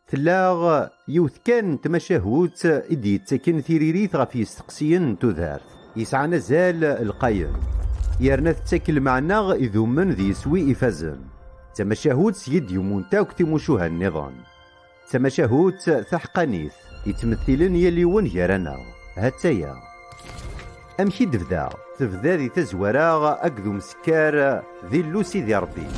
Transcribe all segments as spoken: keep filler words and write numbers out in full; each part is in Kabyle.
Tella yiwet kan n tmacahut i d-yettaken tiririt ɣef yisteqsiyen n tudert yesɛan azal lqayen, yerna tettak lmeɛna idumen d yiswi ifazen. D tamacahut seg i d-yummunt akk timucuha nniḍen. D tamacahut taḥeqqanit, yettmettilen yal yiwen gar-aneɣ. Ha-tt-aya. Amek i d-tebda? Tebda di tazwara akked umsekkar d Illu Sidi Ṛebbi.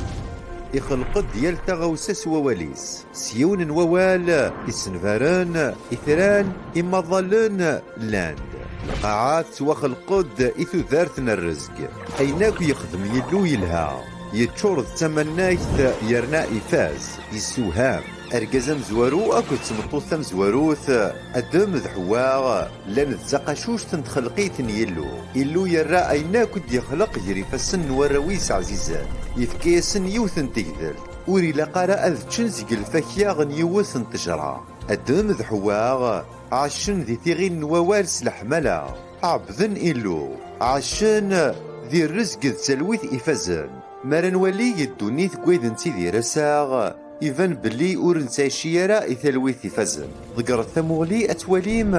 Ixleq-d yal taɣawsa s wawal-is. S yiwen n wawal, isenbaren, itran, imaḍalen llan-d. Lqaɛa tettwaxleq-d i tudert n rrezg. Ayen akk yexdem Yillu yelha, yeččur d tamannagt yerna ifaz, yessewham. Argaz amezwaru akked tmeṭṭut tamezwarut, Adem d Ḥewwa, llan d taqacuct n txelqit n Yillu. Illu yerra ayen akk i d-yexleq gar ifassen n warraw-is ɛzizen. Yefka-yasen yiwet n tegdelt. Ur ilaq ara ad ččen seg lfakya n yiwet n ttejra. Adem d Ḥewwa ɛacen di tiɣin n wawal s leḥmala. Ɛebden Illu. Ɛacen di rrezg d talwit ifazen. Mi ara nwali i ddunit deg wayen nettidir ass-a, iban belli ur nettɛici ara i talwit ifazen. Ḍeggret tamuɣli ad twalim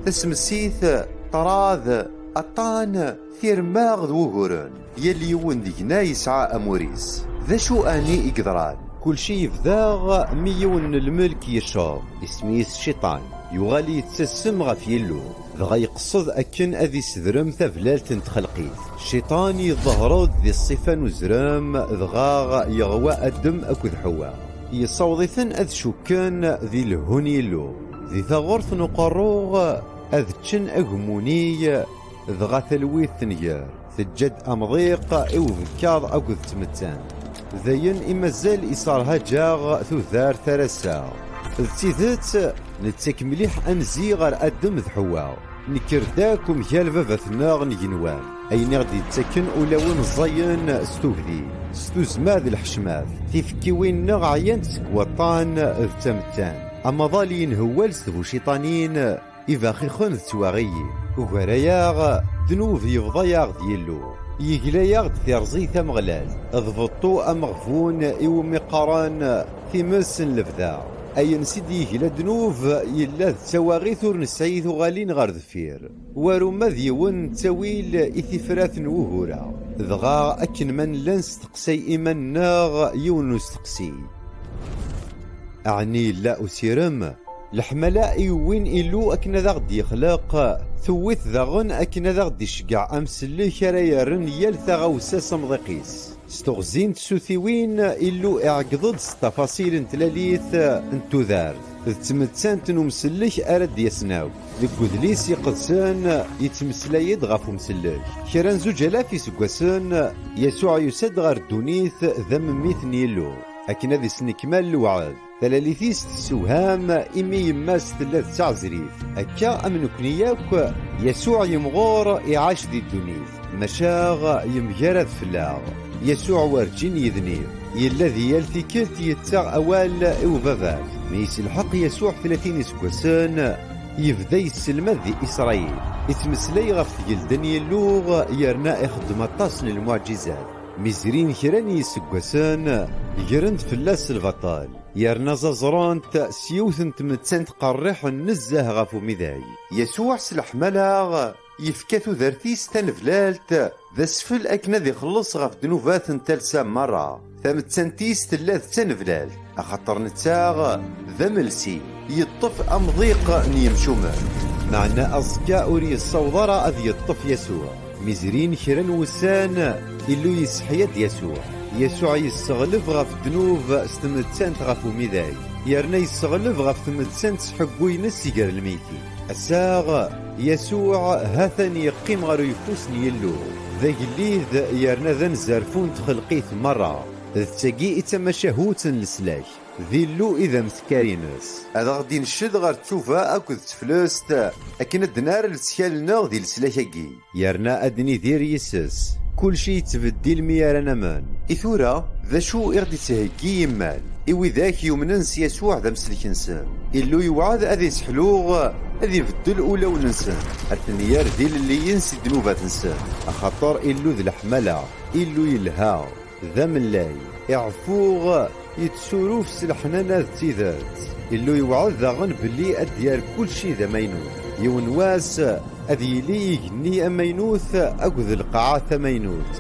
tasemsit, ṭṭrad, aṭṭan, tirma d wuguren. Yal yiwen deg-neɣ yesɛa amur-is. D acu ɛni i yeḍran? Kulci yebda mi yiwen n lmelk yecceḍ, isem-is Cciṭan. Yuɣal yettasem ɣef Yillu. Dɣa yeqsed akken ad isedrem tablalt n txelqit. Cciṭan yeḍher-d di ṣṣifa n uzrem, dɣa yeɣwa Adem akked Ḥewwa. Yessaweḍ-iten ad cukken di lehhu n Yillu. Di taɣert n uqerru, ad ččen agemuni, dɣa talwit tenger. Teǧǧa-d amḍiq i ubekkaḍ akked tmettant. Dayen i mazal iserhaǧ-aɣ tudert ar ass-a. D tidet, nettak mliḥ anzi ɣer Adem d Ḥewwa. Nekker-d akk mgal baba-tneɣ n igenwan, ayen i ɣ-d-yettaken ulawen ẓẓayen s tugdi, s tuzzma d lḥecmat. Tifekkiwin-nneɣ ɛyant seg waṭṭan d tamettant. Amaḍal yenhewwal s tbuciṭanin, ibaxixen d twaɣiyin. Ugar-ayaɣ, ddnub yebḍa-yaɣ-d Yillu. Yegla-yaɣ-d tirẓi tameɣlalt, d beṭṭu ameɣbun iwumi qqaren times n lebda. Ayen s i d-yegla ddnub yella d tawaɣit ur nesɛi tuɣalin ɣer deffir. War uma d yiwen n ttawil i tifrat n wugur-a. Dɣa akken ma nella nesteqsay iman-nneɣ yiwen n usteqsi. Ɛni yella usirem? Leḥmala i yewwin Illu akken ad aɣ-d-yexleq, tewwi-t daɣen akken ad aɣ-d-iceggeɛ amsellek ara yerren yal taɣawsa s amḍiq-is. S teɣzi n tsutiwin, Illu iɛeggeḍ-d s ttafasil n tlalit n tudert d tmettant n umsellek ara d-yasen akk. Deg udlis iqedsen, yettmeslay-d ɣef umsellek. Kra n zuǧ alaf iseggasen, Yasuɛ yusa-d ɣer ddunit d amemmit n Yillu, akken ad isnekmal lewɛed. Talalit-is tessewham imi yemma-s tella d taɛezrit. Akka am nekni yakk, Yasuɛ yemɣur iɛac di ddunit, maca yemgarad fell-aɣ. Yasuɛ werǧin yednib. Yella di yal tikkelt yettaɣ awal i ubabat. Mi yesselḥeq Yasuɛ tlatin iseggasen, yebda yesselmad di Isṛayil. Ittmeslay ɣef tgelda n Yillu, yerna ixeddem aṭas n lmuɛǧizat. Mi zrin kra n yiseggasen, gren-d fell-as lbaṭel, yerna ẓaẓren-t s yiwet n tmettant qerriḥen nezzeh ɣef umidag. Yasuɛ s leḥmala yefka tudert-is taneblalt d asfel akken ad ixelleṣ ɣef ddnubat n talsa merra. Tamettant-is tella d taneblalt, axaṭer netta d amelsi, yeṭṭef amḍiq n yemcumen. Meɛna aẓekka ur yessaweḍ ara ad yeṭṭef Yasuɛ. Mi zrin kra n wussan, Illu yesseḥya-d Yasuɛ. Yasuɛ yesseɣleb ɣef ddnub s tmettant ɣef umidag, yerna yesseɣleb ɣef tmettant s ḥeggu-ines si gar lmeyti. Ass-a, Yasuɛ ha-t-an yeqqim ɣer uyeffus n Yillu. D agellid yerna d anezzarfu n txelqit merra. D tagi i d tamacahut n leslak. D Illu i d ameskar-ines. Ad aɣ-d-inecced ɣer ttuba akked teflest, akken ad d-nerr lettkal-nneɣ di leslak-agi. Yerna ad nidir yis-s. Kulci yettbeddil mi ara namen. I tura, d acu i ɣ-d-ittheggi yimal i widak yumnen s Yasuɛ d amsellek-nsen? Illu yewɛed ad iseḥlu, ad ibeddel ulawen-nsen, ad ten-yerr d ilelliyen si ddnubat-nsen. Axaṭer Illu d leḥmala, Illu yelha, d amellal, iɛfu, Yettsuruf s leḥnana d tidet. Illu yewɛed daɣen belli ad d-yerr kulci d amaynut. Yiwen wass, ad yili igenni amaynut akked lqaɛa tamaynut,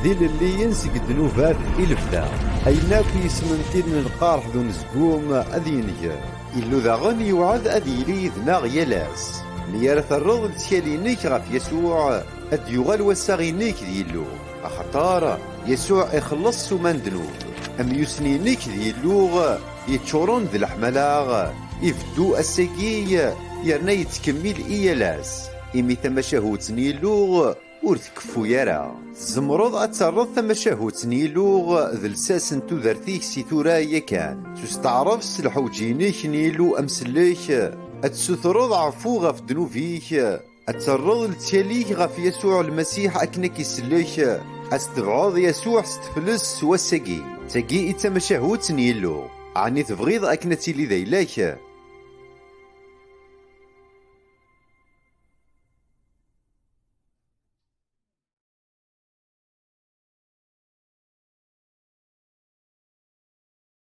d ilelliyen seg ddnubat i lebda. Ayen akk yesmentilen lqerḥ d unezgum ad yenger. Illu daɣen yewɛed ad yili yid-neɣ yal ass. Mi ara terreḍ lettkal-inek ɣef Yasuɛ, ad d-yuɣal wassaɣ-inek d Yillu. Axaṭer Yasuɛ ixelleṣ ssuma n ddnub. Amyusni-inek d Yillu yeččuren d leḥmala, ibeddu ass-agi yerna yettkemmil i yal ass, imi tamacahut n Yillu ur tkeffu ara. Tzemreḍ ad terreḍ tamacahut n Yillu d lsas n tudert-ik si tura yakan. S usteɛref s lḥewǧ-inek n Yillu amsellek, ad tsutreḍ ɛfu ɣef ddnub-ik, ad terreḍ lettkal-ik ɣef Yasuɛ Lmasiḥ akken ad k-isellek, ad s-tebɛeḍ Yasuɛ s teflest s wass-agi. D tagi i d tamacahut n Yillu. Ɛni tebɣiḍ akken ad tili d ayla-k?